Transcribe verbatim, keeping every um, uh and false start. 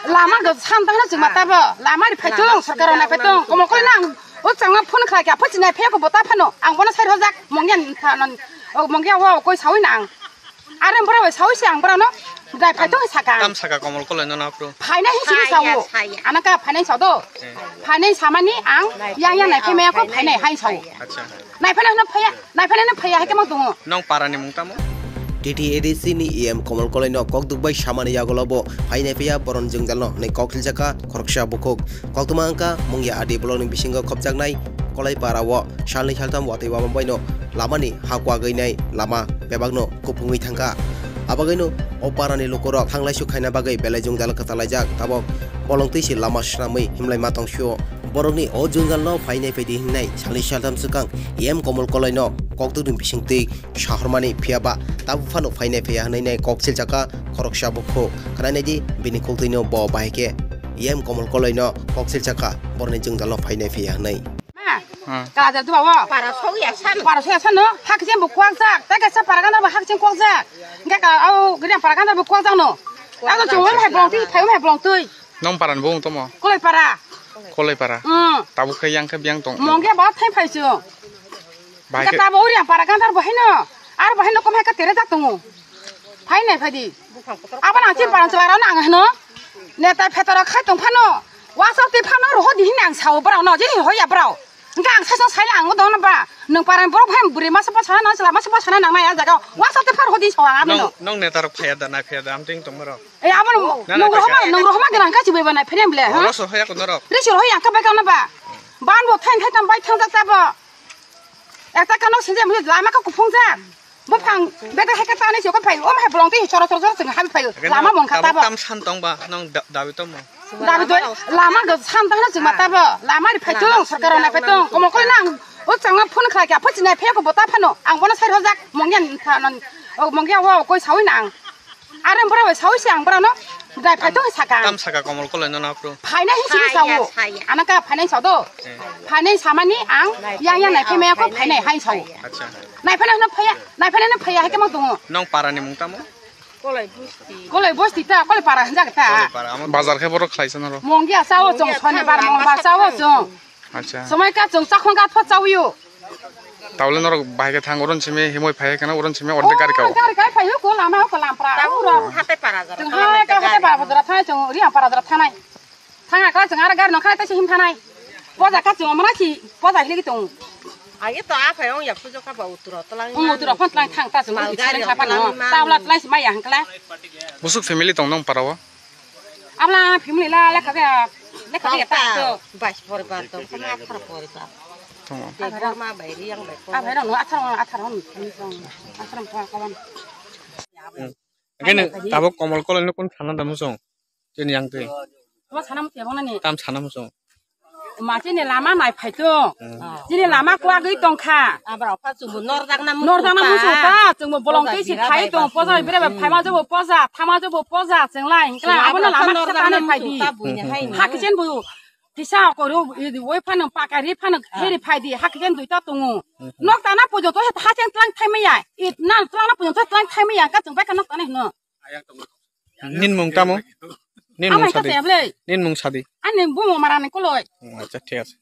Lama go sam tangna chwng mata bo. Lama ri phai tong, sorkar nai phai tong. Komo koi nang. O changma phone khlai kya phone nai phai ko bota phano. Ang bono sai rojak. Mongya thanan. O mongya wa koi sawi nang. Are bora bai sawi se ang bora no. Dai phai tong saka. Tam saka Komol Koloi no na pro. Phainai hin sini sawo. Anaka phainai sa do. Phainai samani ang yang yang nai phai maya ko phainai hain sawo. Acha. Nai phai no phaya. Nai phai no phaya hai kemo tongo. Nong para ni mung tamo? T T A D C ni E M Komol Koloi no kok duk bai samani yagulo bo phainai phaya boron jwngjal no nei kok hiljakha khoroksa bukhuk. Koktwma wngkha Mungya R D block ni bisingo khopjaknai Kolai para o salni saltham watwi wama bai no lama ni ha kwagwi nai lama bebak no kuphungwi thangkha. Abagwi no o para ni lukurok thanglai su khaina bagwi belai jwngjal kwtalaijak tabok bolong twi se lama swnamwi himlai ma tong sio. Borok ni o jwngjal no phainai phaidi hinai salni saltham swkang E M Komol Koloi no kok duk ni bising twi sahormani phiya ba tabuk phano phainai phiya hinwi nai kok silchakha khoroksa bukhuk. Khwnai naidi bini khuk twi no bo bahai khe E M Komol Koloi no kok silchakha boroni jwngjal no phainai phiya hinwi. Ma, Hmm. Kala jadu bawo. Para sogya san. Para sogya san no. Hak jem bu kwak jak. Tei kaisa para ganda bu hak jem kwak jak. Hingke ka au gida para ganda bu kwak jak no. Kwak Ado jak. Chungwa hai blong twi, thayung hai blong twi. Nong para ni bo tongmo? Koloi para. Koloi para. Hmm. Tabuk khe yang khe biang tong. Mongge ba thai phai chu. Bahai Hingke khe tabo uri ang para ganda bu hai no. Ar bu hai no kom hai ka tere jak tongo. Phai nai phai di. Abo nang chin para chwla rok nang hino. Netai phetor khai tong phano. Wasok twi phano roho di hin ang sao borok no, jini hoya borok. Hingke ang saisong saila ang dong ba. Nung paran borok hai bwrwi masa bwsana nang chwla masa bwsana nang nai a jaga. Wasok twi phano roho di sao ang abo no. Nong, nong neta rok phaya da, nai phaya da, amtwing tong borok. E abo no, Na, na, nung roho ma, phaya. Nung roho ma gana ka chibai ba nai phene bole, ha? Oro so hoya ko norok. Risi roho yang ka bai ka na ba. Ban bo thain thai tam bai thang jak ta bo. Ekta kano sinje mui lama ka kuphung jak. Buphang beda hai ka tani se ko phai, om hai bolong tei choro choro choro chwng hai phai. Lama mong kha ta bo. Tam san tong ba, nong da-, dabi tong mo. Dabi doi, lama go san tang na chwng ma ta bo. Lama ri phai tong, sorkar nai phai tong. Komo koi nang, o changma phone khlai kya, phone chinai phai ko bota phano. Ang bono sai rojak, mongya thanan, o mongya wa koi sawi nang. Are bora bai sawi se ang bora no. Dai phai tong saka. Tam saka Komol Koloi no na pro. Phainai hin sini sawo. Anaka phainai sa do. Phainai samani ang yang yang nai phai maya ko phainai hain sawo. Acha. Nai phai no phaya, nai phai no phaya hai kemo tongo. Nong para ni mung tamo? Koloi bosti. Koloi bosti ta, koloi para hinjak ta. Koloi para, amo Bazar khe borok khlai sa noro. Mongya sawo chong sonibar mongbar sawo chong. Acha. Somai ka chwng chakhon ka thot chawi o. Tawle norok bahai khe thang uron simi himoi phai kana uron simi orde gari ka. Gari kai phai ko lama ko lampra. Tawle hatai para jora. Chwng hai ka hatai para jora thai chwng ri para jora thanai. Thang akla chwng ar gari no khai tai him thanai. Poja ka chwng mana si poja hili tong. Age to a phai ong ya pujo ka ba utro tlang. Ong utro phon tlang thang ta chwng mal gari ka pa no. Tawla tlang si mai ya hangkla. Busuk family tong nong para o. Abla family la lekha kaya, lekha kaya ta to. Bais poribar to, kuma athar poribar. Tongo. Te borma bai riyang bai ko. Abhai rano athar, athar hon, athar ko kawan. Kene tabok Komol Koloi no kun sana damu song. Chini yang te. Ko sana mutya bona ni. Tam sana musong. Ma chini lama nai phai to. Hmm. Chini lama kwagwi tongkha. Abra pha chumbo norjakna musu ta. Norjakna musu ta, chumbo bolong tei si khai tong, poja bire bai phaima jobo poja, thama jobo poja, chwng lai hingkla, abono lama kisa ta nai phai di. Hakhe chen bo, kisa koro, woi phano, pakari phano, heri phai di, hakhe chen duita tongo. Hmm. Nok tana pujo to, ha chen tlang thai maya, it na tlang na pujo to tlang thai maya, ka chwng bai ka nok tana hino. Nin mung tamo? Nin mung sadi. Nin mung sadi. Ani bumo marani koloi. Hmm, acha, thik ase.